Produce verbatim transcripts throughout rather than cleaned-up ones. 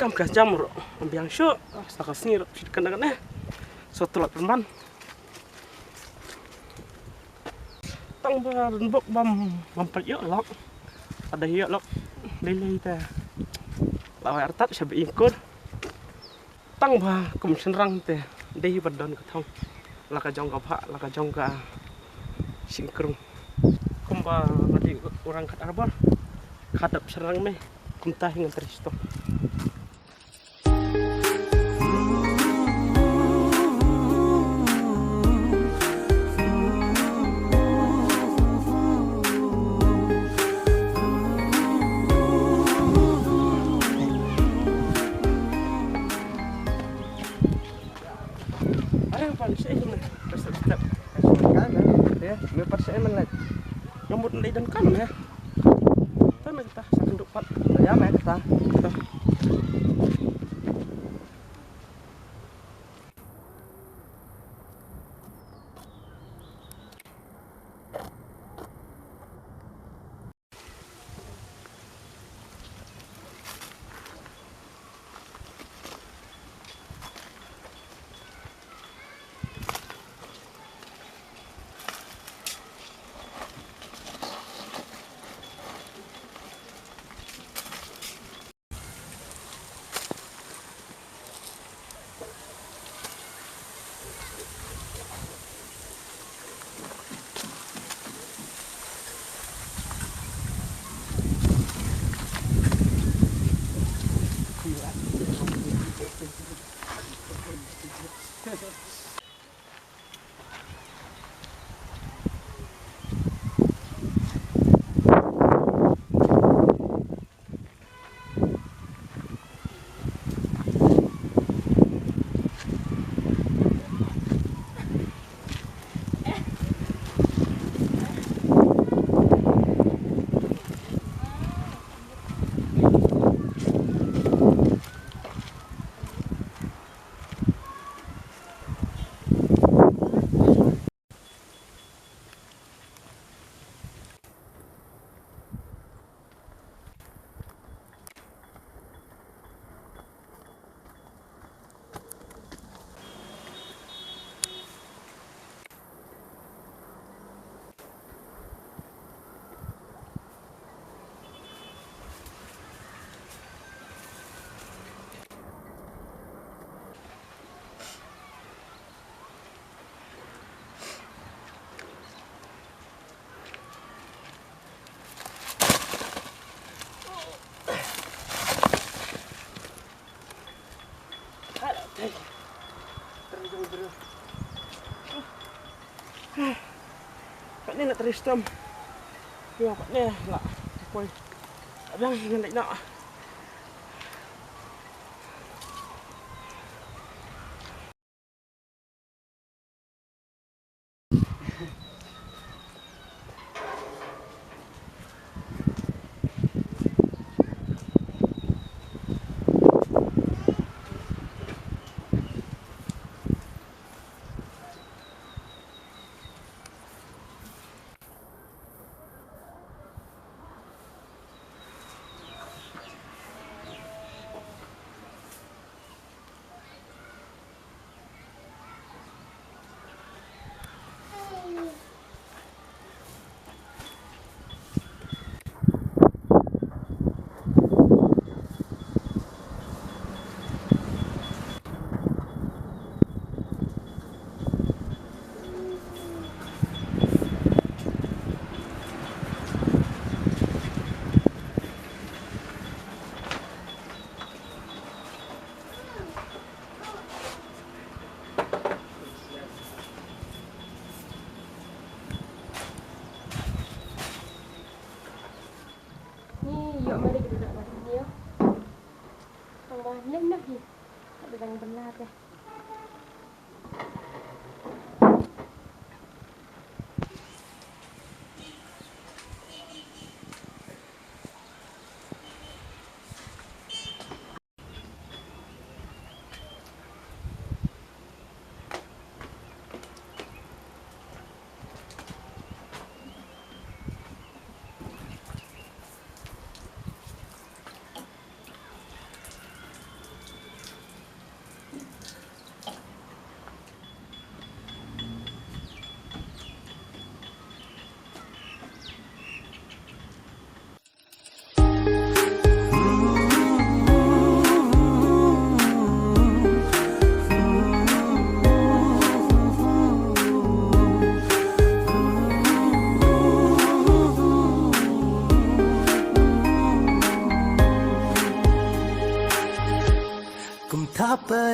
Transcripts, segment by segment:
Kam ka jam ruh, am biang shuh, sa ka sngi ruh, shit kan kan eh. So tulak perman. Tang ba rynbok bam, bam pat ïoh lok. Ada ïoh lok, lei lei te. Lawai artat sha ba ingkur. Tang ba kum shynrang te, dei ba don ka thong. La ka jong ka bha, la ka jong ka shynkrung. Kumba nga dei u rangkat arbor. Khadap shynrang me, kumta hi ngan trei shitom. Are pan sha ïa me. Kan, eh? Te, me pat sha ïa me lait. Nga mut leit don kan, eh? Te me kata, sa kynduh pat. Ïa me kata. Kata. Pat ni na trei shitom. Ïa, pat ni la. Poi. Abang ngan leit noh.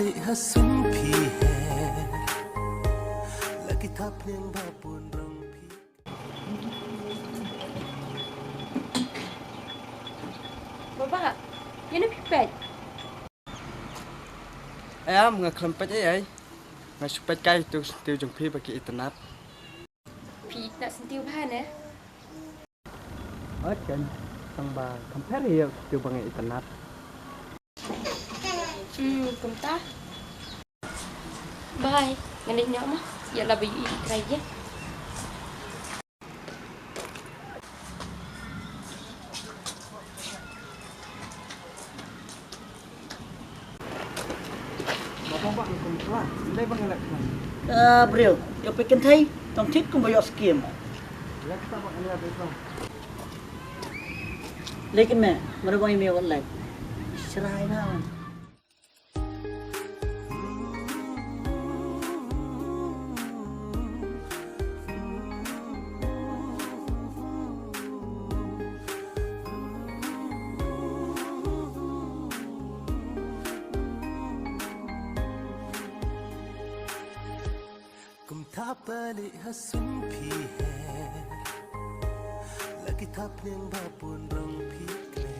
Ha sum phi he, la ki thap niang ba pun rong phi. Baba, ïa no phi peit? Em, nga khlem peit ei ei. Nga shu peit kai tu syntiew jong phi ba ki itynnad. Phi itynnad syntiew bha ne? Ot kan, tang ba compare ïa syntiew ba nga itynnad. Hmm, kumta. Bye. Ngan leit noh ma. Ïa la ba ïohi trai ïa. Ka briew, ïa phi kynthei, tang thik kumba ïoh skim. Lei kynmaw, mano bang ïa me wat lei. Shrai na. Kumta pali ha sum phi he, la ki thap niang ba pun rong phi kre.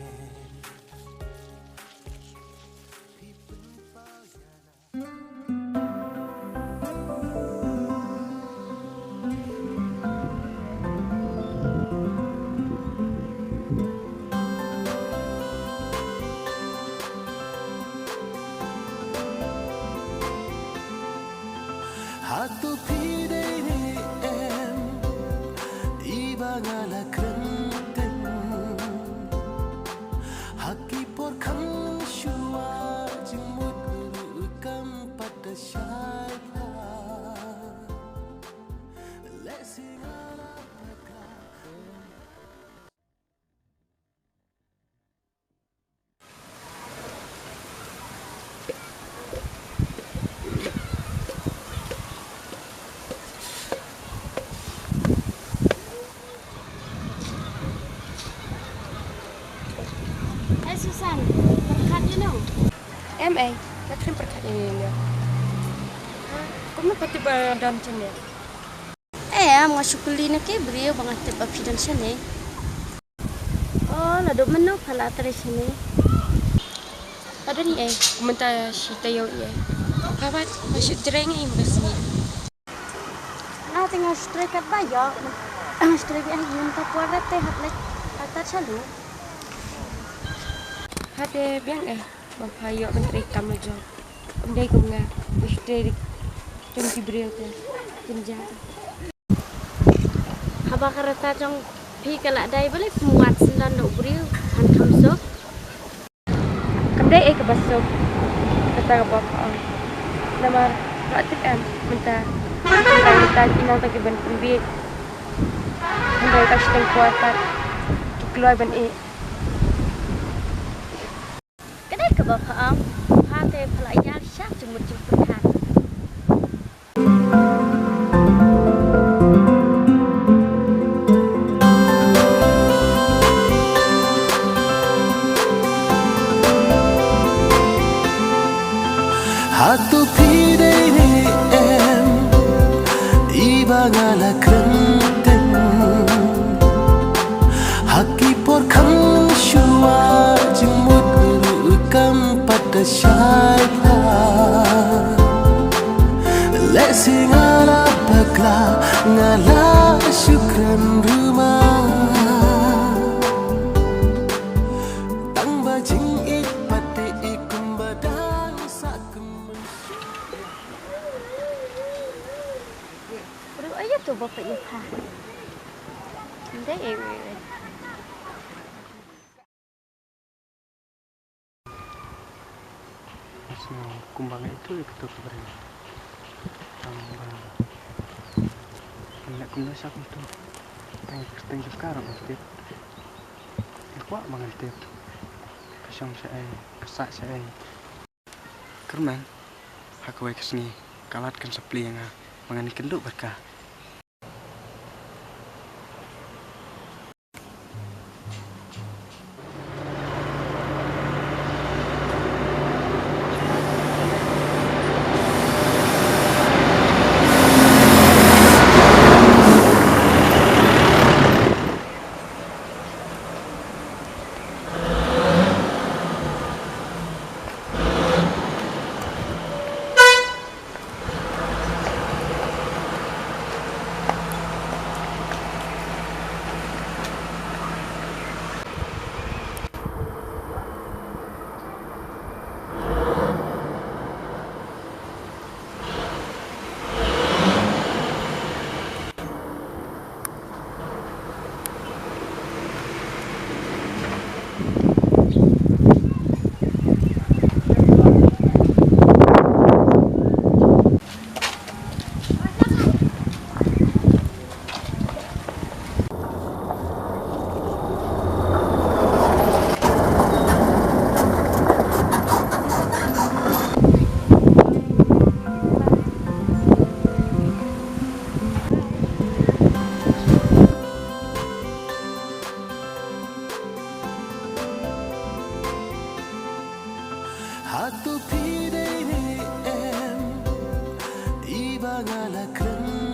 Hato phi dei ne em, i ba nga la kren teng. Ha ki por kham shuwa jingmut ruh kam pat da shai pha. Leh sing ala pha. Eh, Susan, pyrkhat ïa no? Em ei, nga khlem pyrkhat ïa no. Kumno phi tip ba don shane? Eh, nga shu kylli na ki briew ba nga tip ba phi don shane. Oh, naduh mynno pha la trei shane? Haduh mynta shi taïew ïa. Pha pat pha shu trei ngi im ka sngi. Nga te nga shu trei katba ïoh. Nga shu trei biang ïa mynta por te hap leit. Hap tat shalu. Hap te biang eh. Ba pha ïoh ban trei kam la jong. Ym dei kum nga, ba shu trei dik jong ki briew te. Kin ja. Haba ka rta jong phi ka la dei balei phi wad syndon da u briew, han kham suk. Kam dei ei kaba suk. Kata kaba pha ong. Namar pha tip em mynta. Mynta mynta ki nang ta ki ban pynbiej. Hynrei ka shiteng por pat ki kloi ban ïeh. Ka dei kaba pha ong, pha te pha la ïar sha jingmut jingpyrkhat. Hato phi dei ne em, i ba nga la kren teng. Ha ki por kham shuwa jingmut ruh kam pat da shai pha. Leh sing ala bakla nga la shu kren ruh ma. Tang ba jingïeit pat te i kumba dang sah kmen. Ruh aïu to ba peit ïa pha. Ndai eh. Nga sngew kumba nga ithuh ïa kato ka briew. Tang ba ngan leh kumno sha kumto. Tang ïa ka kyrteng jong ka ruh ngam tip. Nga kwah ba ngan tip. Ka shong shaei, ka sah shaei. Kyrmen, ha kawei ka sngi ka lad kan sa plie ïa nga ba ngan ïakynduh bad ka. nga la kren